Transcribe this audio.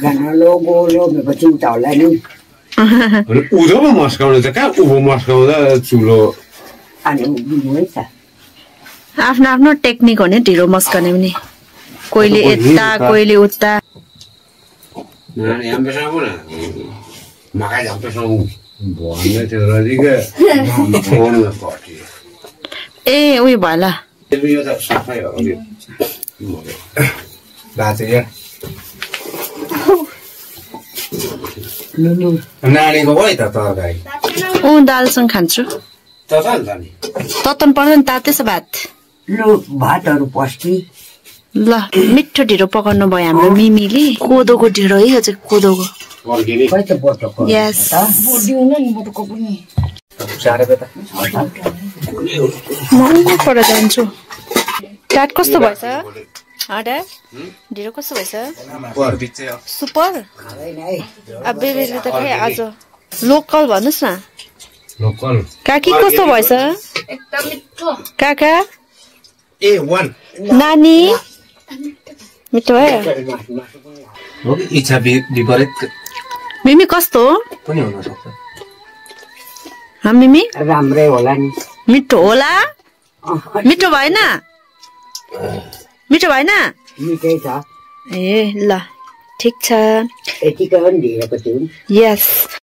गाना लोगो मेरो चिन्ता होला नि उधोमा मस्काउने त कहाँ उभो मस्काउँदा चुलो अनि दिनुहुन्छ आफ्नो आफ्नो टेक्निक हो नि ढिलो मस्काउने पनि कोहीले यता कोहीले उता हामीसँग न मकै हामीसँग भन्ने थियो रजिका फोनमा पर्थ्यो ए उयो भला यो त सफाइ हो यो बाजे नानीको भयो त तरकारी दालसँग खान्छु त नि ततन पर्दैन तातेछ भात लु भातहरु पस्की ल मिठो ढिँडो पकाउनु भयो हाम्रो मिमीले कोदोको ढिँडो है यो चाहिँ कोदोको खै त बटको यस बोडिउन नि बटको पनि म पर जान्छु डाट कस्तो भएछ डाट ढिँडो कस्तो भएछ सुपर अब बेबीले त खै आज लोकल भन्नुस् न लोकल काकी कस्तो भएछ एकदम मिठो काका A1 नानी मिठो भयो हो कि इच्छा विपरीत मिमी कस्तो पनि हुन सक्छ मिमी राम्रै होला नि मिठो होला मिठो भएन मिठो भएन मिठै छ ए ल ठिक छ यतिकै पनि ढिँडोको थियो यस